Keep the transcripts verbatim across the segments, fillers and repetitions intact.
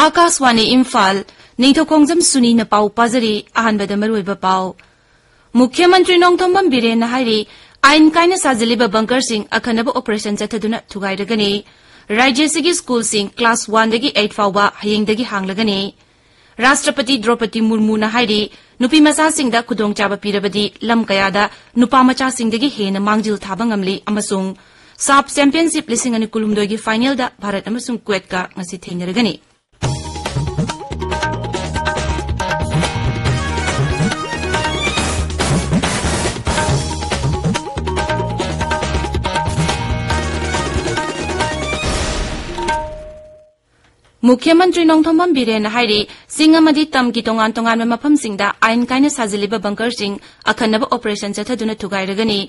ꯑꯥꯀꯥꯁꯋꯥꯅꯤ ꯏꯝꯐꯥꯜ, ꯅꯤꯡꯊꯧꯈꯣꯡꯖꯝ ꯁꯨꯅꯤꯅ ꯄꯥꯎ ꯄꯥꯖꯔꯤ꯫ ꯑꯍꯥꯟꯕꯗ ꯃꯔꯨꯑꯣꯏꯕ ꯄꯥꯎ꯫ ꯃꯨꯈ꯭ꯌ ꯃꯟꯇ꯭ꯔꯤ ꯅꯣꯡꯊꯣꯝꯕꯝ ꯕꯤꯔꯦꯟꯅ ꯍꯥꯏꯔꯤ, ꯑꯥꯏꯟ ꯀꯥꯏꯅ ꯁꯥꯖꯤꯜꯂꯤꯕ ꯕꯪꯀꯔꯁꯤꯡ ꯑꯈꯟꯅꯕ ꯑꯣꯄꯔꯦꯁꯟ ꯆꯠꯊꯗꯨꯅ ꯊꯨꯒꯥꯏꯔꯒꯅꯤ꯫ ꯔꯥꯖ꯭ꯌꯁꯤꯒꯤ ꯁ꯭ꯀꯨꯜꯁꯤꯡ ꯀ꯭ꯂꯥꯁ ꯋꯥꯟꯗꯒꯤ ꯑꯩꯠ ꯐꯥꯎꯕ ꯍꯌꯦꯡꯗꯒꯤ ꯍꯥꯡꯂꯒꯅꯤ꯫ ꯔꯥꯁꯇ꯭ꯔꯄꯇꯤ ꯗ꯭ꯔꯧꯄꯗꯤ ꯃꯨꯔꯃꯨꯅ ꯍꯥꯏꯔꯤ, ꯅꯨꯄꯤ ꯃꯆꯥꯁꯤꯡꯗ ꯈꯨꯗꯣꯡꯆꯥꯕ ꯄꯤꯔꯕꯗꯤ ꯂꯝ ꯀꯌꯥꯗ ꯅꯨꯄꯥ ꯃꯆꯥꯁꯤꯡꯗꯒꯤ ꯍꯦꯟꯅ ꯃꯥꯡꯖꯤꯜ ꯊꯥꯕ ꯉꯝꯂꯤ ꯑꯃꯁꯨꯡ ꯁꯥꯐ ꯆꯦꯝꯄꯤꯌꯟꯁꯤꯞ ꯂꯤꯁꯤꯡ ꯑꯅꯤ ꯀꯨꯟꯍꯨꯝꯗꯣꯏꯒꯤ ꯐꯥꯏꯅꯦꯜꯗ ꯚꯥꯔꯠ ꯑꯃꯁꯨꯡ ꯀ꯭ꯋꯦꯠꯀ ꯉꯁꯤ ꯊꯦꯡꯅꯔꯒꯅꯤ꯫ ꯃꯨꯈ꯭ꯌ ꯃꯟꯇ꯭ꯔꯤ ꯅꯣꯡꯊꯣꯝꯕꯝ ꯕꯤꯔꯦꯟꯅ ꯍꯥꯏꯔꯤ, ꯆꯤꯡ ꯑꯃꯗꯤ ꯇꯝꯒꯤ ꯇꯣꯉꯥꯟ ꯇꯣꯉꯥꯟꯕ ꯃꯐꯝꯁꯤꯡꯗ ꯑꯥꯏꯟ ꯀꯥꯏꯅ ꯁꯥꯖꯤꯜꯂꯤꯕ ꯕꯪꯀꯔꯁꯤꯡ ꯑꯈꯟꯅꯕ ꯑꯣꯄꯔꯦꯁꯟ ꯆꯠꯊꯗꯨꯅ ꯊꯨꯒꯥꯏꯔꯒꯅꯤ꯫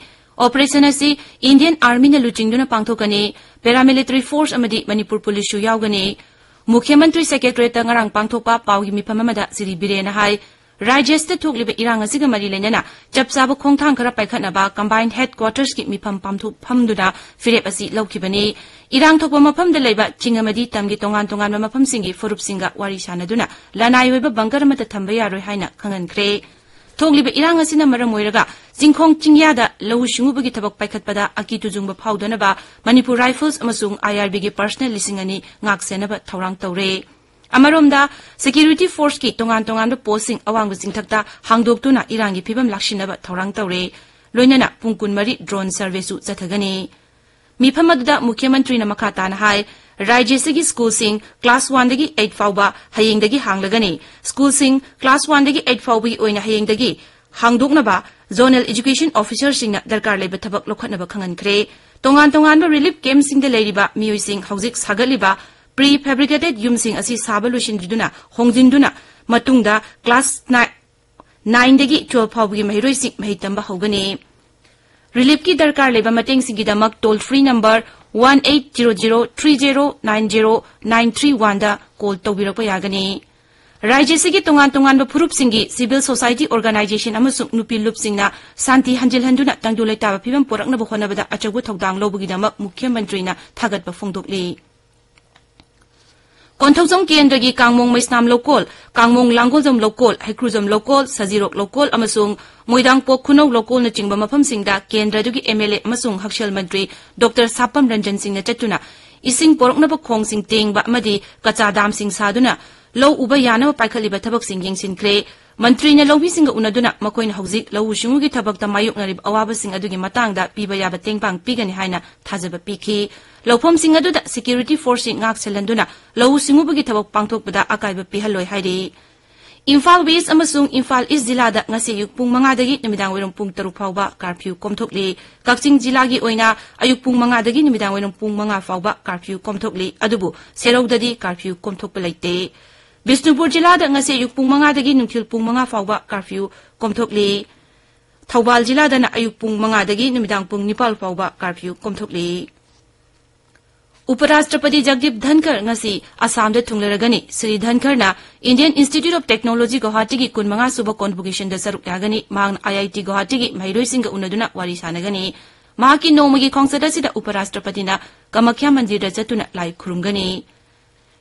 ꯑꯣꯄꯔꯦꯁꯟ ꯑꯁꯤ ꯏꯟꯗꯤꯌꯟ ꯑꯥꯔꯃꯤꯅ ꯂꯨꯆꯤꯡꯗꯨꯅ ꯄꯥꯡꯊꯣꯛꯀꯅꯤ꯫ ꯄꯦꯔꯥꯃꯤꯂꯤꯇꯔꯤ ꯐꯣꯔꯁ ꯑꯃꯗꯤ ꯃꯅꯤꯄꯨꯔ ꯄꯨꯂꯤꯁꯁꯨ ꯌꯥꯎꯒꯅꯤ꯫ ꯃꯨꯈ꯭ꯌ ꯃꯟꯇ꯭ꯔꯤ ꯁꯦꯀ꯭ꯔꯦꯇꯔꯤꯌꯦꯠꯇ ꯉꯔꯥꯡ ꯄꯥꯡꯊꯣꯛꯄ ꯄꯥꯎꯒꯤ ꯃꯤꯐꯝ ꯑꯃꯗ ꯁ꯭ꯔꯤ ꯕꯤꯔꯦꯟꯅ ꯍꯥꯏ, ꯔꯥꯖ꯭ꯌꯁꯤꯗ ꯊꯣꯛꯂꯤꯕ ꯏꯔꯥꯡ ꯑꯁꯤꯒ ꯃꯔꯤ ꯂꯩꯅꯅ ꯆꯞ ꯆꯥꯕ ꯈꯣꯡꯊꯥꯡ ꯈꯔ ꯄꯥꯏꯈꯠꯅꯕ ꯀꯝꯕꯥꯏꯟ ꯍꯦꯗ ꯀ꯭ꯋꯥꯇꯔꯁꯀꯤ ꯃꯤꯐꯝ ꯄꯥꯡꯊꯣꯛ-, ꯐꯝꯗꯨꯅ ꯐꯤꯔꯦꯞ ꯑꯁꯤ ꯂꯧꯈꯤꯕꯅꯤ꯫ ꯏꯔꯥꯡ ꯊꯣꯛꯄ ꯃꯐꯝꯗ ꯂꯩꯕ ꯆꯤꯡ ꯑꯃꯗꯤ ꯇꯝꯒꯤ ꯇꯣꯉꯥꯟ ꯇꯣꯉꯥꯟꯕ ꯃꯐꯝꯁꯤꯡꯒꯤ ꯐꯨꯔꯨꯞꯁꯤꯡꯒ ꯋꯥꯔꯤ ꯁꯥꯅꯗꯨꯅ ꯂꯅꯥꯏ ꯑꯣꯏꯕ ꯕꯪꯀꯔ ꯑꯃꯠꯇ ꯊꯝꯕ ꯌꯥꯔꯣꯏ ꯍꯥꯏꯅ ꯈꯪꯍꯟꯈ꯭ꯔꯦ꯫ ꯊꯣꯛꯂꯤꯕ ꯏꯔꯥꯡ ꯑꯁꯤꯅ ꯃꯔꯝ ꯑꯣꯏꯔꯒ ꯆꯤꯡꯈꯣꯡ ꯆꯤꯡꯌꯥꯗ ꯂꯧꯎ ꯁꯤꯡꯎꯕꯒꯤ ꯊꯕꯛ ꯄꯥꯏꯈꯠꯄꯗ ꯑꯀꯤ ꯇꯨꯖꯨꯡꯕ ꯐꯥꯎꯗꯅꯕ ꯃꯅꯤꯄꯨꯔ ꯔꯥꯏꯐꯜꯁ ꯑꯃꯁꯨꯡ ꯑꯥꯏ ꯑꯥꯔ ꯕꯤꯒꯤ ꯄꯔꯁꯅꯦꯜ ꯂꯤꯁꯤꯡ ꯑꯅꯤ ꯉꯥꯛ ꯁꯦꯟꯅꯕ ꯊꯧꯔꯥꯡ ꯇꯧꯔꯦ꯫ ꯑꯃꯔꯣꯝꯗ, ꯁꯦꯀ꯭ꯌꯨꯔꯤꯇꯤ ꯐꯣꯔꯁꯀꯤ ꯇꯣꯉꯥꯟ ꯇꯣꯉꯥꯟꯕ ꯄꯣꯁꯁꯤꯡ ꯑꯋꯥꯡꯕ ꯆꯤꯡꯊꯛꯇ ꯍꯥꯡꯗꯣꯛꯇꯨꯅ ꯏꯔꯥꯡꯒꯤ ꯐꯤꯕꯝ ꯂꯥꯛꯁꯤꯟꯅꯕ ꯊꯧꯔꯥꯡ ꯇꯧꯔꯦ꯫ ꯂꯣꯏꯅꯅ ꯄꯨꯡ ꯀꯨꯟꯃꯔꯤ ꯗ꯭ꯔꯣꯟ ꯁꯔꯚꯦꯁꯨ ꯆꯠꯊꯒꯅꯤ꯫ ꯃꯤꯐꯝ ꯑꯗꯨꯗ ꯃꯨꯈ꯭ꯌ ꯃꯟꯇ꯭ꯔꯤꯅ ꯃꯈꯥ ꯇꯥꯅ ꯍꯥꯏ, ꯔꯥꯖ꯭ꯌꯁꯤꯒꯤ ꯁ꯭ꯀꯨꯜꯁꯤꯡ ꯀ꯭ꯂꯥꯁ ꯋꯥꯟꯗꯒꯤ ꯑꯩꯠ ꯐꯥꯎꯕ ꯍꯌꯦꯡꯗꯒꯤ ꯍꯥꯡꯂꯒꯅꯤ꯫ ꯁ꯭ꯀꯨꯜꯁꯤꯡ ꯀ꯭ꯂꯥꯁ ꯋꯥꯟꯗꯒꯤ ꯑꯩꯠ ꯐꯥꯎꯕꯒꯤ ꯑꯣꯏꯅ ꯍꯌꯦꯡꯗꯒꯤ ꯍꯥꯡꯗꯣꯛꯅꯕ ꯖꯣꯅꯦꯜ ꯑꯦꯖꯨꯀꯦꯁꯟ ꯑꯣꯐꯤꯁꯔꯁꯤꯡꯅ ꯗꯔꯀꯥꯔ ꯂꯩꯕ ꯊꯕꯛ ꯂꯧꯈꯠꯅꯕ ꯈꯪꯍꯟꯈ꯭ꯔꯦ꯫ ꯇꯣꯉꯥꯟ ꯇꯣꯉꯥꯟꯕ ꯔꯤꯂꯤꯐ ꯀꯦꯝꯞꯁꯤꯡꯗ ꯂꯩꯔꯤꯕ ꯃꯤꯑꯣꯏꯁꯤꯡ ꯍꯧꯖꯤꯛ ꯁꯥꯒꯠꯂꯤꯕ ꯄ꯭ꯔꯤ ꯐꯦꯕ꯭ꯔꯤꯀꯦꯇꯦꯗ ꯌꯨꯝꯁꯤꯡ ꯑꯁꯤ ꯁꯥꯕ ꯂꯣꯏꯁꯤꯟꯗꯨꯅ ꯍꯣꯡꯖꯤꯟꯗꯨꯅ ꯃꯇꯨꯡꯗ ꯀ꯭ꯂꯥꯁ ꯅꯥꯏꯟꯗꯒꯤ ꯇꯨꯋꯦꯜꯐ ꯐꯥꯎꯕꯒꯤ ꯃꯍꯩꯔꯣꯏꯁꯤꯡ ꯃꯍꯩ ꯇꯝꯕ ꯍꯧꯒꯅꯤ꯫ ꯔꯤꯂꯤꯐꯀꯤ ꯗꯔꯀꯥꯔ ꯂꯩꯕ ꯃꯇꯦꯡꯁꯤꯡꯒꯤꯗꯃꯛ toll free number one eight zero zero three zero nine zero nine three one ꯗ ꯀꯣꯜ ꯇꯧꯕꯤꯔꯛꯄ ꯌꯥꯒꯅꯤ꯫ ꯔꯥꯖ꯭ꯌꯁꯤꯒꯤ ꯇꯣꯉꯥꯟ ꯇꯣꯉꯥꯟꯕ ꯐꯨꯔꯨꯞꯁꯤꯡꯒꯤ ꯁꯤꯚꯤꯜ ꯁꯣꯁꯥꯏꯇꯤ ꯑꯣꯔꯒꯅꯥꯏꯖꯦꯁꯟ ꯑꯃꯁꯨꯡ ꯅꯨꯄꯤ ꯂꯨꯞꯁꯤꯡꯅ ꯁꯥꯟꯇꯤ ꯍꯟꯖꯤꯜꯍꯟꯗꯨꯅ ꯇꯪꯗꯨ ꯂꯩꯇꯥꯕ ꯐꯤꯕꯝ ꯄꯨꯔꯛꯅꯕ ꯍꯣꯠꯅꯕꯗ ꯑꯆꯧꯕ ꯊꯧꯗꯥꯡ ꯂꯧꯕꯒꯤꯗꯃꯛ ꯃꯨꯈ꯭ꯌ ꯃꯟꯇ꯭ꯔꯤꯅ ꯊꯥꯒꯠꯄ ꯐꯣꯡꯗꯣꯛꯂꯤ꯫ ꯀꯣꯟꯊꯧꯖꯝ ꯀꯦꯟꯗ꯭ꯔꯒꯤ ꯀꯥꯡꯃꯣꯡ ꯃꯩꯁꯅꯥꯝ ꯂꯧꯀꯣꯜ, ꯀꯥꯡꯃꯣꯡ ꯂꯥꯡꯒꯣꯜꯖꯝ ꯂꯧꯀꯣꯜ, ꯍꯩꯀ꯭ꯔꯨꯖꯝ ꯂꯧꯀꯣꯜ, ꯁꯖꯤꯔꯣꯛ ꯂꯧꯀꯣꯜ ꯑꯃꯁꯨꯡ ꯃꯣꯏꯗꯥꯡꯄꯣꯛ ꯈꯨꯅꯧ ꯂꯧꯀꯣꯜꯅꯆꯤꯡꯕ ꯃꯐꯝꯁꯤꯡꯗ ꯀꯦꯟꯗ꯭ꯔꯗꯨꯒꯤ ꯑꯦꯝ ꯑꯦꯜ ꯑꯦ ꯑꯃꯁꯨꯡ ꯍꯛꯁꯦꯜ ꯃꯟꯇ꯭ꯔꯤ ꯗꯣꯛꯇꯔ ꯁꯥꯄꯝ ꯔꯟꯖꯟ ꯁꯤꯡꯅ ꯆꯠꯇꯨꯅ ꯏꯁꯤꯡ ꯄꯣꯔꯛꯅꯕ ꯈꯣꯡꯁꯤꯡ ꯇꯦꯡꯕ ꯑꯃꯗꯤ ꯀꯆꯥ ꯗꯥꯝꯁꯤꯡ ꯁꯥꯗꯨꯅ ꯂꯧ ꯎꯕ ꯌꯥꯅꯕ ꯄꯥꯏꯈꯠꯂꯤꯕ ꯊꯕꯛꯁꯤꯡ ꯌꯦꯡꯁꯤꯟꯈ꯭ꯔꯦ꯫ ꯃꯟꯇ꯭ꯔꯤꯅ ꯂꯧꯃꯤꯁꯤꯡꯒ ꯎꯅꯗꯨꯅ ꯃꯈꯣꯏꯅ ꯍꯧꯖꯤꯛ ꯂꯧꯎ ꯁꯤꯡꯎꯒꯤ ꯊꯕꯛꯇ ꯃꯥꯌꯣꯛꯅꯔꯤꯕ ꯑꯋꯥꯕꯁꯤꯡ ꯑꯗꯨꯒꯤ ꯃꯇꯥꯡꯗ ꯄꯤꯕ ꯌꯥꯕ ꯇꯦꯡꯕꯥꯡ ꯄꯤꯒꯅꯤ ꯍꯥꯏꯅ ꯊꯥꯖꯕ ꯄꯤꯈꯤ꯫ ꯂꯧꯐꯝꯁꯤꯡ ꯑꯗꯨꯗ ꯁꯦꯀ꯭ꯌꯨꯔꯤꯇꯤ ꯐꯣꯔꯁꯁꯤꯡ ꯉꯥꯛ ꯁꯦꯜꯍꯟꯗꯨꯅ ꯂꯧꯎ ꯁꯤꯡꯎꯕꯒꯤ ꯊꯕꯛ ꯄꯥꯡꯊꯣꯛꯄꯗ ꯑꯀꯥꯏꯕ ꯄꯤꯍꯜꯂꯣꯏ ꯍꯥꯏꯔꯤ꯫ ꯏꯝꯐꯥꯜ ꯋꯦꯁ ꯑꯃꯁꯨꯡ ꯏꯝꯐꯥꯜ ꯏꯁ ꯖꯤꯂꯥꯗ ꯉꯁꯤ ꯑꯌꯨꯛ ꯄꯨꯡ ꯃꯉꯥꯗꯒꯤ ꯅꯨꯃꯤꯗꯥꯡ ꯋꯥꯏꯔꯝ ꯄꯨꯡ ꯇꯔꯨꯛ ꯐꯥꯎꯕ ꯀꯥꯔꯐ꯭ꯌꯨ ꯀꯣꯝꯊꯣꯛꯂꯤ꯫ ꯀꯛꯆꯤꯡ ꯖꯤꯂꯥꯒꯤ ꯑꯣꯏꯅ ꯑꯌꯨꯛ ꯄꯨꯡ ꯃꯉꯥꯗꯒꯤ ꯅꯨꯃꯤꯗꯥꯡ ꯋꯥꯏꯔꯝ ꯄꯨꯡ ꯃꯉꯥ ꯐꯥꯎꯕ ꯀꯥꯔꯐ꯭ꯌꯨ ꯀꯣꯝꯊꯣꯛꯂꯤ, ꯑꯗꯨꯕꯨ ꯁꯦꯔꯧꯗꯗꯤ ꯀꯥꯔꯐ꯭ꯌꯨ ꯀꯣꯝꯊꯣꯛꯄ ꯂꯩꯇꯦ꯫ ꯕꯤꯁꯅꯨꯄꯨꯔ ꯖꯤꯂꯥꯗ ꯉꯁꯤ ꯑꯌꯨꯛ ꯄꯨꯡ ꯃꯉꯥꯗꯒꯤ ꯅꯨꯡꯊꯤꯜ ꯄꯨꯡ ꯃꯉꯥ ꯐꯥꯎꯕ ꯀꯥꯔꯐ꯭ꯌꯨ ꯀꯣꯝꯊꯣꯛꯂꯤ꯫ ꯊꯧꯕꯥꯜ ꯖꯤꯂꯥꯗꯅ ꯑꯌꯨꯛ ꯄꯨꯡ ꯃꯉꯥꯗꯒꯤ ꯅꯨꯃꯤꯗꯥꯡ ꯄꯨꯡ ꯅꯤꯄꯥꯜ ꯐꯥꯎꯕ ꯀꯥꯔꯐ꯭ꯌꯨ ꯀꯣꯝꯊꯣꯛꯂꯤ꯫ ꯎꯄꯔꯥꯁꯇ꯭ꯔꯄꯇꯤ ꯖꯒꯗꯤꯞ ꯙꯟꯈꯔ ꯉꯁꯤ ꯑꯁꯥꯝꯗ ꯊꯨꯡꯂꯔꯒꯅꯤ꯫ Shri ꯙꯟꯈꯔꯅ Indian Institute of Technology ꯒꯧꯍꯥꯇꯤꯒꯤ ꯀꯨꯟꯃꯉꯥ ꯁꯨꯕ ꯀꯣꯟꯚꯣꯀꯦꯁꯟꯗ ꯁꯔꯨꯛ ꯌꯥꯒꯅꯤ꯫ ꯃꯍꯥꯛꯅ ꯑꯥꯏ ꯑꯥꯏ ꯇꯤ ꯒꯧꯍꯥꯇꯤꯒꯤ ꯃꯍꯩꯔꯣꯏꯁꯤꯡꯒ ꯎꯅꯗꯨꯅ ꯋꯥꯔꯤ ꯁꯥꯟꯅꯒꯅꯤ꯫ ꯃꯍꯥꯛꯀꯤ ꯅꯣꯡꯃꯒꯤ ꯈꯣꯡꯆꯠ ꯑꯁꯤꯗ ꯎꯄꯔꯥꯁꯇ꯭ꯔꯄꯇꯤꯅ ꯀꯃꯈ꯭ꯌꯥ ꯃꯟꯗꯤꯔꯗ ꯆꯠꯇꯨꯅ ꯂꯥꯏ ꯈꯨꯔꯨꯝꯒꯅꯤ꯫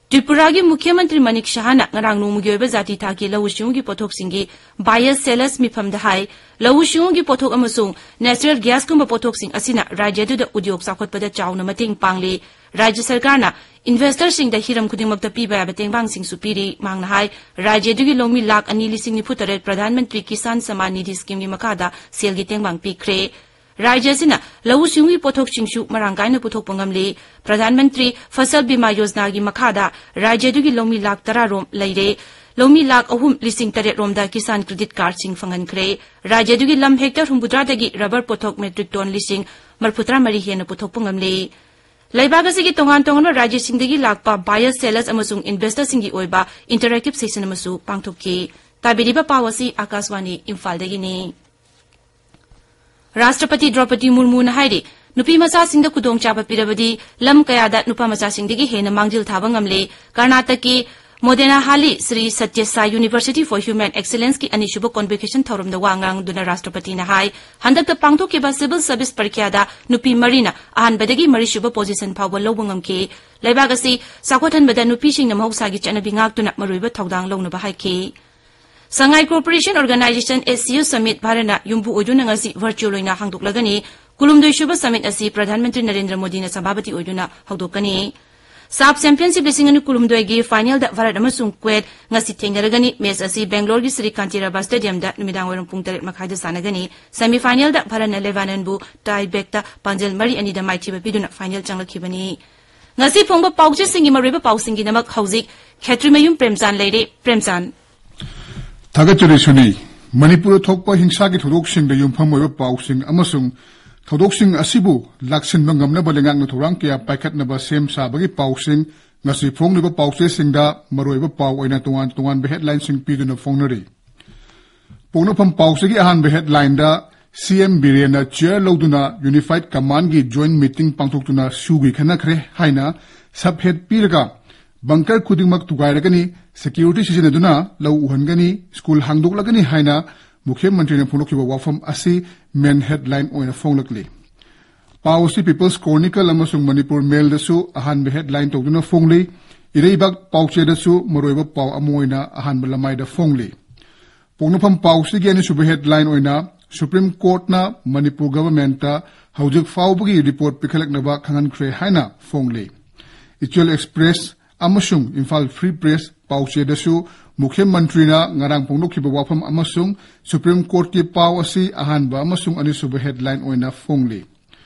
ꯇ꯭ꯔꯤꯄꯨꯔꯥꯒꯤ ꯃꯨꯈ꯭ꯌ ꯃꯟꯇ꯭ꯔꯤ ꯃꯅꯤꯛ ꯁꯍꯥꯅ ꯉꯔꯥꯡ ꯅꯣꯡꯃꯒꯤ ꯑꯣꯏꯕ ꯖꯥꯇꯤ ꯊꯥꯛꯀꯤ ꯂꯧꯎ ꯁꯤꯡꯎꯒꯤ ꯄꯣꯠꯊꯣꯛꯁꯤꯡꯒꯤ ꯕꯥꯏꯌꯔ ꯁꯦꯂꯔꯁ ꯃꯤꯐꯝꯗ ꯍꯥꯏ, ꯂꯧꯎ ꯁꯤꯡꯎꯒꯤ ꯄꯣꯠꯊꯣꯛ ꯑꯃꯁꯨꯡ ꯅꯦꯆꯔꯦꯜ ꯒ꯭ꯌꯥꯁꯀꯨꯝꯕ ꯄꯣꯠꯊꯣꯛꯁꯤꯡ ꯑꯁꯤꯅ ꯔꯥꯖ꯭ꯌ ꯑꯗꯨꯗ ꯎꯗ꯭ꯌꯣꯛ ꯆꯥꯎꯈꯠꯄꯗ ꯆꯥꯎꯅ ꯃꯇꯦꯡ ꯄꯥꯡꯂꯤ꯫ ꯔꯥꯖ꯭ꯌ ꯁꯔꯀꯥꯔꯅ ꯏꯟꯚꯦꯁꯇꯔꯁꯤꯡꯗ ꯍꯤꯔꯝ ꯈꯨꯗꯤꯡꯃꯛꯇ ꯄꯤꯕ ꯌꯥꯕ ꯇꯦꯡꯕꯥꯡꯁꯤꯡꯁꯨ ꯄꯤꯔꯤ꯫ ꯃꯍꯥꯛꯅ ꯍꯥꯏ, ꯔꯥꯖ꯭ꯌ ꯑꯗꯨꯒꯤ ꯂꯧꯃꯤ ꯂꯥꯈ ꯑꯅꯤ ꯂꯤꯁꯤꯡ ꯅꯤꯐꯨ ꯇꯔꯦꯠ ꯄ꯭ꯔꯙꯥꯟ ꯃꯟꯇ꯭ꯔꯤ ꯀꯤꯁꯥꯟ ꯁꯃꯥꯟ ꯅꯤꯙꯤ ꯁ꯭ꯀꯤꯝꯒꯤ ꯃꯈꯥꯗ ꯁꯦꯜꯒꯤ ꯇꯦꯡꯕꯥꯡ ꯄꯤꯈ꯭ꯔꯦ꯫ ꯔꯥꯖ꯭ꯌ ꯑꯁꯤꯅ ꯂꯧꯎ ꯁꯤꯡꯎꯒꯤ ꯄꯣꯠꯊꯣꯛꯁꯤꯡꯁꯨ ꯃꯔꯥꯡ ꯀꯥꯏꯅ ꯄꯨꯊꯣꯛꯄ ꯉꯝꯂꯤ꯫ ꯄ꯭ꯔꯙꯥꯟ ꯃꯟꯇ꯭ꯔꯤ ꯐꯁꯜ ꯕꯤꯃꯥ ꯌꯣꯖꯅꯥꯒꯤ ꯃꯈꯥꯗ ꯔꯥꯖ꯭ꯌ ꯑꯗꯨꯒꯤ ꯂꯧꯃꯤ ꯂꯥꯈ ꯇꯔꯥ ꯔꯣꯝ ꯂꯩꯔꯦ꯫ ꯂꯧꯃꯤ ꯂꯥꯈ ꯑꯍꯨꯝ ꯂꯤꯁꯤꯡ ꯇꯔꯦꯠ ꯔꯣꯝꯗ ꯀꯤꯁꯥꯟ ꯀ꯭ꯔꯦꯗꯤꯠ ꯀꯥꯔꯗꯁꯤꯡ ꯐꯪꯍꯟꯈ꯭ꯔꯦ꯫ ꯔꯥꯖ꯭ꯌ ꯑꯗꯨꯒꯤ ꯂꯝ ꯍꯦꯛꯇꯔ ꯍꯨꯝꯐꯨꯇꯔꯥꯗꯒꯤ ꯔꯕꯔ ꯄꯣꯠꯊꯣꯛ ꯃꯦꯇ꯭ꯔꯤꯛ ꯇꯣꯟ ꯂꯤꯁꯤꯡ ꯃꯔꯤꯐꯨꯇꯔꯥ ꯃꯔꯤ ꯍꯦꯟꯅ ꯄꯨꯊꯣꯛꯄ ꯉꯝꯂꯦ꯫ ꯂꯩꯕꯥꯛ ꯑꯁꯤꯒꯤ ꯇꯣꯉꯥꯟ ꯇꯣꯉꯥꯟꯕ ꯔꯥꯖ꯭ꯌꯁꯤꯡꯗꯒꯤ ꯂꯥꯛꯄ ꯕꯥꯏꯌꯔ ꯁꯦꯂꯔꯁ ꯑꯃꯁꯨꯡ ꯏꯟꯚꯦꯁꯇꯔꯁꯤꯡꯒꯤ ꯑꯣꯏꯕ ꯏꯟꯇꯔꯦꯛꯇꯤꯚ ꯁꯦꯁꯟ ꯑꯃꯁꯨ ꯄꯥꯡꯊꯣꯛꯈꯤ꯫ ꯇꯥꯕꯤꯔꯤꯕ ꯄꯥꯎ ꯑꯁꯤ ꯑꯥꯀꯥꯁꯕꯥꯅꯤ ꯏꯝꯐꯥꯜꯗꯒꯤꯅꯤ꯫ ꯔꯥꯁꯇ꯭ꯔꯄꯇꯤ ꯗ꯭ꯔꯧꯄꯗꯤ ꯃꯨꯔꯃꯨꯅ ꯍꯥꯏꯔꯤ, ꯅꯨꯄꯤ ꯃꯆꯥꯁꯤꯡꯗ ꯈꯨꯗꯣꯡꯆꯥꯕ ꯄꯤꯔꯕꯗꯤ ꯂꯝ ꯀꯌꯥꯗ ꯅꯨꯄꯥ ꯃꯆꯥꯁꯤꯡꯗꯒꯤ ꯍꯦꯟꯅ ꯃꯥꯡꯖꯤꯜ ꯊꯥꯕ ꯉꯝꯂꯦ꯫ ꯀꯔꯅꯥꯇꯛꯀꯤ ꯃꯣꯗꯦꯅꯥ ꯍꯥꯂꯤ ꯁ꯭ꯔꯤ ꯁꯇ꯭ꯌ ꯁꯥꯏ ꯌꯨꯅꯤꯚꯔꯁꯤꯇꯤ ꯐꯣꯔ ꯍ꯭ꯌꯨꯃꯦꯟ ꯑꯦꯛꯁꯤꯂꯦꯟꯁꯀꯤ ꯑꯅꯤꯁꯨꯕ ꯀꯣꯟꯚꯣꯀꯦꯁꯟ ꯊꯧꯔꯝꯗ ꯋꯥ ꯉꯥꯡꯗꯨꯅ ꯔꯥꯁꯇ꯭ꯔꯄꯇꯤꯅ ꯍꯥꯏ, ꯍꯟꯗꯛꯇ ꯄꯥꯡꯊꯣꯛꯈꯤꯕ ꯁꯤꯚꯤꯜ ꯁꯔꯚꯤꯁ ꯄꯔꯤꯈ꯭ꯌꯥꯗ ꯅꯨꯄꯤ ꯃꯔꯤꯅ ꯑꯍꯥꯟꯕꯗꯒꯤ ꯃꯔꯤꯁꯨꯕ ꯄꯣꯖꯤꯁꯟ ꯐꯥꯎꯕ ꯂꯧꯕ ꯉꯝꯈꯤ꯫ ꯂꯩꯕꯥꯛ ꯑꯁꯤ ꯆꯥꯎꯈꯠꯍꯟꯕꯗ ꯅꯨꯄꯤꯁꯤꯡꯅ ꯃꯍꯧꯁꯥꯒꯤ ꯆꯠꯅꯕꯤ ꯉꯥꯛꯇꯨꯅ ꯃꯔꯨꯑꯣꯏꯕ ꯊꯧꯗꯥꯡ ꯂꯧꯅꯕ ꯍꯥꯏꯈꯤ꯫ Sangai Cooperation Organization, S C O summit ꯚꯥꯔꯠꯅ ꯌꯨꯝꯕꯨ ꯑꯣꯏꯗꯨꯅ ꯉꯁꯤ ꯚꯔꯆꯨꯑꯦꯜ ꯑꯣꯏꯅ ꯍꯥꯡꯗꯣꯛꯂꯒꯅꯤ꯫ ꯀꯨꯟꯍꯨꯝꯗꯣꯏꯁꯨꯕ summit ꯑꯁꯤ ꯄ꯭ꯔꯙꯥꯟ ꯃꯟꯇ꯭ꯔꯤ ꯅꯔꯦꯟꯗ꯭ꯔ ꯃꯣꯗꯤꯅ ꯁꯚꯥꯄꯇꯤ ꯑꯣꯏꯗꯨꯅ ꯍꯧꯗꯣꯛꯀꯅꯤ꯫ ꯁꯥꯐ ꯆꯦꯝꯄꯤꯌꯟꯁꯤꯞ ꯂꯤꯁꯤꯡ ꯑꯅꯤ ꯀꯨꯟꯍꯨꯝꯗꯣꯏꯒꯤ ꯐꯥꯏꯅꯦꯜꯗ ꯚꯥꯔꯠ ꯑꯃꯁꯨꯡ ꯀ꯭ꯋꯦꯠ ꯉꯁꯤ ꯊꯦꯡꯅꯔꯒꯅꯤ꯫ ꯃꯦꯆ ꯑꯁꯤ ꯕꯦꯡꯒ꯭ꯂꯣꯔꯒꯤ ꯁ꯭ꯔꯤ ꯀꯥꯟꯇꯤꯔꯥꯕꯥ ꯁ꯭ꯇꯦꯗꯤꯌꯝꯗ ꯅꯨꯃꯤꯗꯥꯡꯋꯥꯏꯔꯝ ꯄꯨꯡ ꯇꯔꯦꯠ ꯃꯈꯥꯏꯗ ꯁꯥꯟꯅꯒꯅꯤ꯫ ꯁꯦꯃꯤꯐꯥꯏꯅꯦꯜꯗ ꯚꯥꯔꯠꯅ ꯂꯦꯕꯥꯅꯟꯕꯨ ꯇꯥꯏ ꯕ꯭ꯔꯦꯛꯇ ꯄꯥꯟꯖꯜ ꯃꯔꯤ ꯑꯅꯤꯗ ꯃꯥꯏꯊꯤꯕ ꯄꯤꯗꯨꯅ ꯐꯥꯏꯅꯦꯜ ꯆꯪꯂꯛꯈꯤꯕꯅꯤ꯫ ꯉꯁꯤ ꯐꯣꯡꯕ ꯄꯥꯎꯆꯦꯁꯤꯡꯒꯤ ꯃꯔꯨꯑꯣꯏꯕ ꯄꯥꯎꯁꯤꯡꯒꯤꯗꯃꯛ ꯍꯧꯖꯤꯛ ꯈꯦꯇ꯭ꯔꯤꯃꯌꯨꯝ ꯄ꯭ꯔꯦꯝꯆꯥꯟ ꯂꯩꯔꯦ꯫ ꯄ꯭ꯔꯦꯝꯆꯥꯟ꯫ ꯊꯥꯒꯠꯆꯔꯤ ꯁꯨꯅꯤ꯫ ꯃꯅꯤꯄꯨꯔꯗ ꯊꯣꯛꯄ ꯍꯤꯡꯁꯥꯒꯤ ꯊꯧꯗꯣꯛꯁꯤꯡꯗ ꯌꯨꯝꯐꯝ ꯑꯣꯏꯕ ꯄꯥꯎꯁꯤꯡ ꯑꯃꯁꯨꯡ ꯊꯧꯗꯣꯛꯁꯤꯡ ꯑꯁꯤꯕꯨ ꯂꯥꯛꯁꯤꯟꯕ ꯉꯝꯅꯕ ꯂꯩꯉꯥꯛꯅ ꯊꯧꯔꯥꯡ ꯀꯌꯥ ꯄꯥꯏꯈꯠꯅꯕ ꯁꯦꯝ ꯁꯥꯕꯒꯤ ꯄꯥꯎꯁꯤꯡ ꯉꯁꯤ ꯐꯣꯡꯂꯤꯕ ꯄꯥꯎꯆꯦꯁꯤꯡꯗ ꯃꯔꯨꯑꯣꯏꯕ ꯄꯥꯎ ꯑꯣꯏꯅ ꯇꯣꯉꯥꯟ ꯇꯣꯉꯥꯟꯕ ꯍꯦꯗꯂꯥꯏꯟꯁꯤꯡ ꯄꯤꯗꯨꯅ ꯐꯣꯡꯅꯔꯤ꯫ ꯄꯣꯛꯅꯐꯝ ꯄꯥꯎꯆꯦꯒꯤ ꯑꯍꯥꯟꯕ ꯍꯦꯗꯂꯥꯏꯟꯗ ꯁꯤ ꯑꯦꯝ ꯕꯤꯔꯦꯟꯅ ꯆꯤꯌꯔ ꯂꯧꯗꯨꯅ ꯌꯨꯅꯤꯐꯥꯏꯗ ꯀꯃꯥꯟꯒꯤ ꯖꯣꯏꯟ ꯃꯤꯇꯤꯡ ꯄꯥꯡꯊꯣꯛꯇꯨꯅ ꯁꯨꯒꯤ ꯈꯟꯅꯈ꯭ꯔꯦ ꯍꯥꯏꯅ ꯁꯕ ꯍꯦꯗ ꯄꯤꯔꯒ ꯕꯪꯀꯔ ꯈꯨꯗꯤꯡꯃꯛ ꯊꯨꯒꯥꯏꯔꯒꯅꯤ, ꯁꯦꯀ꯭ꯌꯨꯔꯤꯇꯤ ꯁꯤꯖꯤꯟꯅꯗꯨꯅ ꯂꯧ ꯎꯍꯟꯒꯅꯤ, ꯁ꯭ꯀꯨꯜ ꯍꯥꯡꯗꯣꯛꯂꯒꯅꯤ ꯍꯥꯏꯅ ꯃꯨꯈ꯭ꯌ ꯃꯟꯇ꯭ꯔꯤꯅ ꯐꯣꯡꯗꯣꯛꯈꯤꯕ ꯋꯥꯐꯝ ꯑꯁꯤ ꯃꯦꯟ ꯍꯦꯗꯂꯥꯏꯟ ꯑꯣꯏꯅ ꯐꯣꯡꯂꯛꯂꯤ꯫ ꯄꯥꯎ ꯑꯁꯤ ꯄꯤꯄꯜꯁ ꯀ꯭ꯔꯣꯅꯤꯀꯜ ꯑꯃꯁꯨꯡ ꯃꯅꯤꯄꯨꯔ ꯃꯦꯜꯗꯁꯨ ꯑꯍꯥꯟꯕ ꯍꯦꯗꯂꯥꯏꯟ ꯇꯧꯗꯨꯅ ꯐꯣꯡꯂꯤ꯫ ꯏꯔꯩꯕꯥꯛ ꯄꯥꯎꯆꯦꯗꯁꯨ ꯃꯔꯨꯑꯣꯏꯕ ꯄꯥꯎ ꯑꯃ ꯑꯣꯏꯅ ꯑꯍꯥꯟꯕ ꯂꯃꯥꯏꯗ ꯐꯣꯡꯂꯤ꯫ ꯄꯣꯛꯅꯐꯝ ꯄꯥꯎꯁꯤꯒꯤ ꯑꯅꯤꯁꯨꯕ ꯍꯦꯗꯂꯥꯏꯟ ꯑꯣꯏꯅ ꯁꯨꯄ꯭ꯔꯤꯝ ꯀꯣꯔꯠꯅ ꯃꯅꯤꯄꯨꯔ ꯒꯚꯔꯟꯃꯦꯟꯠꯇ ꯍꯧꯖꯤꯛ ꯐꯥꯎꯕꯒꯤ ꯔꯤꯄꯣꯔꯠ ꯄꯤꯈꯠꯂꯛꯅꯕ ꯈꯪꯍꯟꯈ꯭ꯔꯦ ꯍꯥꯏꯅ ꯐꯣꯡꯂꯤ꯫ ꯏꯆꯦꯜ ꯑꯦꯛꯁꯄ꯭ꯔꯦꯁ ꯑꯃꯁꯨꯡ ꯏꯝꯐꯥꯜ ꯐ꯭ꯔꯤ ꯄ꯭ꯔꯦꯁ ꯄꯥꯎꯆꯦꯗꯁꯨ ꯃꯨꯈ꯭ꯌ ꯃꯟꯇ꯭ꯔꯤꯅ ꯉꯔꯥꯡ ꯐꯣꯡꯗꯣꯛꯈꯤꯕ ꯋꯥꯐꯝ ꯑꯃꯁꯨꯡ ꯁꯨꯄ꯭ꯔꯤꯝ ꯀꯣꯔꯠꯀꯤ ꯄꯥꯎ ꯑꯁꯤ ꯑꯍꯥꯟꯕ ꯑꯃꯁꯨꯡ ꯑꯅꯤꯁꯨꯕ ꯍꯦꯗꯂꯥꯏꯟ ꯑꯣꯏꯅ ꯐꯣꯡꯂꯤ꯫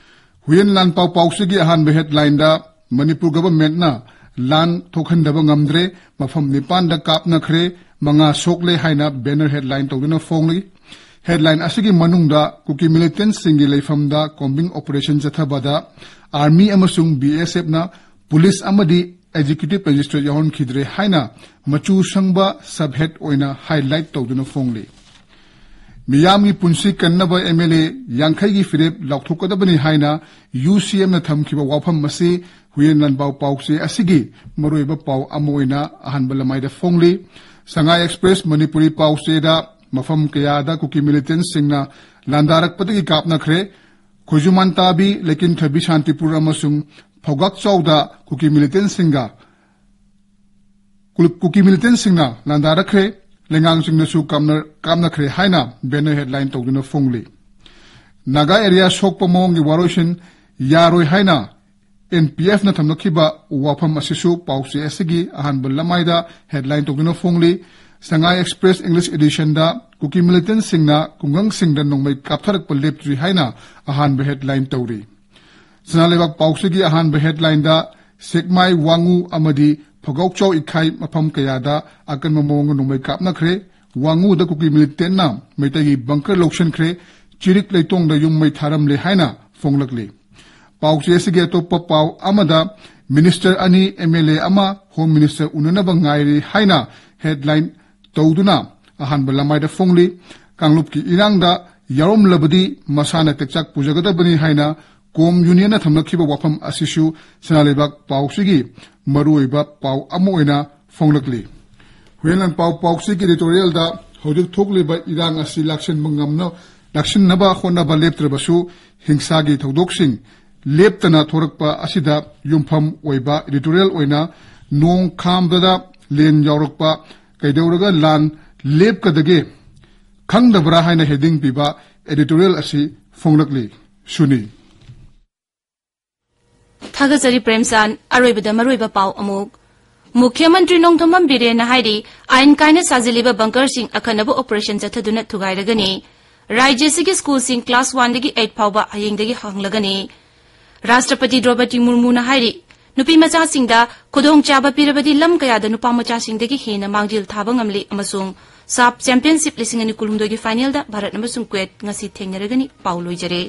ꯍꯨꯏꯌꯦꯟ ꯂꯥꯟꯄꯥꯎ ꯄꯥꯎꯁꯤꯒꯤ ꯑꯍꯥꯟꯕ ꯍꯦꯗꯂꯥꯏꯟꯗ ꯃꯅꯤꯄꯨꯔ ꯒꯚꯔꯟꯃꯦꯟꯠꯅ ꯂꯥꯟ ꯊꯣꯛꯍꯟꯗꯕ ꯉꯝꯗ꯭ꯔꯦ, ꯃꯐꯝ ꯅꯤꯄꯥꯟꯗ ꯀꯥꯞꯅꯈ꯭ꯔꯦ, ꯃꯉꯥ ꯁꯣꯛꯂꯦ ꯍꯥꯏꯅ ꯕꯦꯅꯔ ꯍꯦꯗꯂꯥꯏꯟ ꯇꯧꯗꯨꯅ ꯐꯣꯡꯂꯤ꯫ ꯍꯦꯗꯂꯥꯏꯟ ꯑꯁꯤꯒꯤ ꯃꯅꯨꯡꯗ ꯀꯨꯀꯤ ꯃꯤꯂꯤꯇꯦꯟꯠꯁꯤꯡꯒꯤ ꯂꯩꯐꯝꯗ ꯀꯣꯝꯕꯤꯡ ꯑꯣꯄꯔꯦꯁꯟ ꯆꯠꯊꯕꯗ ꯑꯥꯔꯃꯤ ꯑꯃꯁꯨꯡ ꯕꯤ ꯑꯦꯁ ꯑꯦꯐꯅ ꯄꯨꯂꯤꯁ ꯑꯃꯗꯤ ꯑꯦꯛꯖꯤꯀ꯭ꯌꯨꯇꯤꯚ ꯃꯦꯖꯤꯁꯇ꯭ꯔꯦꯠ ꯌꯥꯎꯍꯟꯈꯤꯗ꯭ꯔꯦ ꯍꯥꯏꯅ ꯃꯆꯨ ꯁꯪꯕ ꯁꯕ ꯍꯦꯗ ꯑꯣꯏꯅ ꯍꯥꯏꯂꯥꯏꯠ ꯇꯧꯗꯨꯅ ꯐꯣꯡꯂꯤ꯫ ꯃꯤꯌꯥꯝꯒꯤ ꯄꯨꯟꯁꯤ ꯀꯟꯅꯕ ꯑꯦꯝ ꯑꯦꯜ ꯑꯦ ꯌꯥꯡꯈꯩꯒꯤ ꯐꯤꯔꯦꯞ ꯂꯥꯎꯊꯣꯛꯀꯗꯕꯅꯤ ꯍꯥꯏꯅ ꯌꯨ ꯁꯤ ꯑꯦꯝꯅ ꯊꯝꯈꯤꯕ ꯋꯥꯐꯝ ꯑꯁꯤ ꯍꯨꯏꯌꯦꯟ ꯂꯥꯟꯄꯥꯎ ꯄꯥꯎꯆꯦ ꯑꯁꯤꯒꯤ ꯃꯔꯨꯑꯣꯏꯕ ꯄꯥꯎ ꯑꯃ ꯑꯣꯏꯅ ꯑꯍꯥꯟꯕ ꯂꯃꯥꯏꯗ ꯐꯣꯡꯂꯤ꯫ ꯁꯉꯥꯏ ꯑꯦꯛꯁꯄ꯭ꯔꯦꯁ ꯃꯅꯤꯄꯨꯔꯤ ꯄꯥꯎꯆꯦꯗ ꯃꯐꯝ ꯀꯌꯥꯗ ꯀꯨꯀꯤ ꯃꯤꯂꯤꯇꯦꯟꯁꯤꯡꯅ ꯂꯥꯟꯗꯥꯔꯛꯄꯗꯒꯤ ꯀꯥꯞꯅꯈ꯭ꯔꯦ꯫ ꯈꯣꯏꯖꯨꯃꯥꯟ ꯇꯥꯕꯤ, ꯂꯩꯀꯤꯟꯊꯕꯤ ꯁꯥꯟꯇꯤꯄꯨꯔ ꯑꯃꯁꯨꯡ ꯐꯧꯒꯥꯛꯆꯥꯎꯗ ꯀꯨꯀꯤ ꯃꯤꯂꯤꯇꯦꯟꯁꯤꯡꯒ ꯀꯨ-, ꯀꯨꯀꯤ ꯃꯤꯂꯤꯇꯦꯟꯁꯤꯡꯅ ꯂꯥꯟꯗꯥꯔꯛꯈ꯭ꯔꯦ, ꯂꯩꯉꯥꯡꯁꯤꯡꯅꯁꯨ ꯀꯥꯞꯅ-, ꯀꯥꯞꯅꯈ꯭ꯔꯦ ꯍꯥꯏꯅ ꯕꯦꯅꯔ ꯍꯦꯗꯂꯥꯏꯟ ꯇꯧꯗꯨꯅ ꯐꯣꯡꯂꯤ꯫ ꯅꯥꯒꯥ ꯑꯦꯔꯤꯌꯥ ꯁꯣꯛꯄ ꯃꯑꯣꯡꯒꯤ ꯋꯥꯔꯣꯏꯁꯤꯟ ꯌꯥꯔꯣꯏ ꯍꯥꯏꯅ ꯑꯦꯟ ꯄꯤ ꯑꯦꯐꯅ ꯊꯝꯂꯛꯈꯤꯕ ꯋꯥꯐꯝ ꯑꯁꯤꯁꯨ ꯄꯥꯎꯆꯦ ꯑꯁꯤꯒꯤ ꯑꯍꯥꯟꯕ ꯂꯃꯥꯏꯗ ꯍꯦꯗꯂꯥꯏꯟ ꯇꯧꯗꯨꯅ ꯐꯣꯡꯂꯤ꯫ ꯁꯉꯥꯏ ꯑꯦꯛꯁꯄ꯭ꯔꯦꯁ ꯏꯪꯂꯤꯁ ꯏꯗꯤꯁꯟꯗ ꯀꯨꯀꯤ ꯃꯤꯂꯤꯇꯦꯟꯁꯤꯡꯅ ꯈꯨꯡꯒꯪꯁꯤꯡꯗ ꯅꯣꯡꯃꯩ ꯀꯥꯞꯊꯔꯛꯄ ꯂꯦꯞꯇ꯭ꯔꯤ ꯍꯥꯏꯅ ꯑꯍꯥꯟꯕ ꯍꯦꯗꯂꯥꯏꯟ ꯇꯧꯔꯤ꯫ ꯁꯅꯥ ꯂꯩꯕꯥꯛ ꯄꯥꯎꯆꯦꯒꯤ ꯑꯍꯥꯟꯕ ꯍꯦꯗꯂꯥꯏꯟꯗ ꯁꯦꯛꯃꯥꯏ, ꯋꯥꯉꯨ ꯑꯃꯗꯤ ꯐꯒꯥꯎꯆꯥꯎ ꯏꯈꯥꯏ ꯃꯐꯝ ꯀꯌꯥꯗ ꯑꯀꯟꯕ ꯃꯑꯣꯡꯗ ꯅꯣꯡꯃꯩ ꯀꯥꯞꯅꯈ꯭ꯔꯦ꯫ ꯋꯥꯉꯨꯗ ꯀꯨꯀꯤ ꯃꯤꯂꯤꯇꯦꯟꯅ ꯃꯩꯇꯩꯒꯤ ꯕꯪꯀꯔ ꯂꯧꯁꯤꯟꯈ꯭ꯔꯦ꯫ ꯆꯤꯔꯤꯛ ꯂꯩꯇꯣꯡꯗ ꯌꯨꯝ ꯃꯩ ꯊꯥꯔꯝꯂꯦ ꯍꯥꯏꯅ ꯐꯣꯡꯂꯛꯂꯤ꯫ ꯄꯥꯎꯆꯦ ꯑꯁꯤꯒꯤ ꯑꯇꯣꯞꯄ ꯄꯥꯎ ꯑꯃꯗ ꯃꯤꯅꯤꯁꯇꯔ ꯑꯅꯤ, ꯑꯦꯝ ꯑꯦꯜ ꯑꯦ ꯑꯃ, ꯍꯣꯝ ꯃꯤꯅꯤꯁꯇꯔ ꯎꯅꯅꯕ ꯉꯥꯏꯔꯤ ꯍꯥꯏꯅ ꯍꯦꯗꯂꯥꯏꯟ ꯇꯧꯗꯨꯅ ꯑꯍꯥꯟꯕ ꯂꯃꯥꯏꯗ ꯐꯣꯡꯂꯤ꯫ ꯀꯥꯡꯂꯨꯞꯀꯤ ꯏꯔꯥꯡꯗ ꯌꯥꯎꯔꯝꯂꯕꯗꯤ ꯃꯁꯥꯅ ꯇꯦꯛꯆꯥꯛ ꯄꯨꯖꯒꯗꯕꯅꯤ ꯍꯥꯏꯅ ꯀꯣꯝ ꯌꯨꯅꯤꯌꯟꯅ ꯊꯝꯂꯛꯈꯤꯕ ꯋꯥꯐꯝ ꯑꯁꯤꯁꯨ ꯁꯅꯥ ꯂꯩꯕꯥꯛ ꯄꯥꯎꯆꯦꯒꯤ ꯃꯔꯨꯑꯣꯏꯕ ꯄꯥꯎ ꯑꯃ ꯑꯣꯏꯅ ꯐꯣꯡꯂꯛꯂꯤ꯫ ꯍꯨꯏꯌꯦꯟ ꯂꯥꯟꯄꯥꯎ ꯄꯥꯎꯆꯦꯒꯤ ꯏꯗꯤꯇꯣꯔꯤꯌꯦꯜꯗ ꯍꯧꯖꯤꯛ ꯊꯣꯛꯂꯤꯕ ꯏꯔꯥꯡ ꯑꯁꯤ ꯂꯥꯛꯁꯤꯟꯕ ꯉꯝꯅ-, ꯂꯥꯛꯁꯤꯟꯅꯕ ꯍꯣꯠꯅꯕ ꯂꯦꯞꯇ꯭ꯔꯕꯁꯨ ꯍꯤꯡꯁꯥꯒꯤ ꯊꯧꯗꯣꯛꯁꯤꯡ ꯂꯦꯞꯇꯅ ꯊꯣꯔꯛꯄ ꯑꯁꯤꯗ ꯌꯨꯝꯐꯝ ꯑꯣꯏꯕ ꯏꯗꯤꯇꯣꯔꯤꯌꯦꯜ ꯑꯣꯏꯅ ꯅꯣꯡ ꯈꯥꯝꯕꯗ ꯂꯦꯟ ꯌꯥꯎꯔꯛꯄ ꯀꯩꯗꯧꯔꯒ ꯂꯥꯟ ꯂꯦꯞꯀꯗꯒꯦ ꯈꯪꯗꯕ꯭ꯔꯥ ꯍꯥꯏꯅ ꯍꯦꯗꯤꯡ ꯄꯤꯕ ꯏꯗꯤꯇꯣꯔꯤꯌꯦꯜ ꯑꯁꯤ ꯐꯣꯡꯂꯛꯂꯤ꯫ ꯁꯨꯅꯤ꯫ ꯊꯥꯒꯠꯆꯔꯤ ꯄ꯭ꯔꯦꯝꯆꯥꯟ꯫ ꯑꯔꯣꯏꯕꯗ ꯃꯔꯨꯑꯣꯏꯕ ꯄꯥꯎ ꯑꯃꯨꯛ꯫ ꯃꯨꯈ꯭ꯌ ꯃꯟꯇ꯭ꯔꯤ ꯅꯣꯡꯊꯣꯝꯕꯝ ꯕꯤꯔꯦꯟꯅ ꯍꯥꯏꯔꯤ, ꯑꯥꯏꯟ ꯀꯥꯏꯅ ꯁꯥꯖꯤꯜꯂꯤꯕ ꯕꯪꯀꯔꯁꯤꯡ ꯑꯈꯟꯅꯕ ꯑꯣꯄꯔꯦꯁꯟ ꯆꯠꯊꯗꯨꯅ ꯊꯨꯒꯥꯏꯔꯒꯅꯤ꯫ ꯔꯥꯖ꯭ꯌꯁꯤꯒꯤ ꯁ꯭ꯀꯨꯜꯁꯤꯡ ꯀ꯭ꯂꯥꯁ ꯋꯥꯟꯗꯒꯤ ꯑꯩꯠ ꯐꯥꯎꯕ ꯍꯌꯦꯡꯗꯒꯤ ꯍꯥꯡꯂꯒꯅꯤ꯫ ꯔꯥꯁꯇ꯭ꯔꯄꯇꯤ ꯗ꯭ꯔꯧꯄꯗꯤ ꯃꯨꯔꯃꯨꯅ ꯍꯥꯏꯔꯤ, ꯅꯨꯄꯤ ꯃꯆꯥꯁꯤꯡꯗ ꯈꯨꯗꯣꯡꯆꯥꯕ ꯄꯤꯔꯕꯗꯤ ꯂꯝ ꯀꯌꯥꯗ ꯅꯨꯄꯥ ꯃꯆꯥꯁꯤꯡꯗꯒꯤ ꯍꯦꯟꯅ ꯃꯥꯡꯖꯤꯜ ꯊꯥꯕ ꯉꯝꯂꯤ ꯑꯃꯁꯨꯡ ꯁꯥꯐ ꯆꯦꯝꯄꯤꯌꯟꯁꯤꯞ ꯂꯤꯁꯤꯡ ꯑꯅꯤ ꯀꯨꯟꯍꯨꯝꯗꯣꯏꯒꯤ ꯐꯥꯏꯅꯦꯜꯗ ꯚꯥꯔꯠ ꯑꯃꯁꯨꯡ ꯀꯨꯋꯦꯠ ꯉꯁꯤ ꯊꯦꯡꯅꯔꯒꯅꯤ꯫ ꯄꯥꯎ ꯂꯣꯏꯖꯔꯦ꯫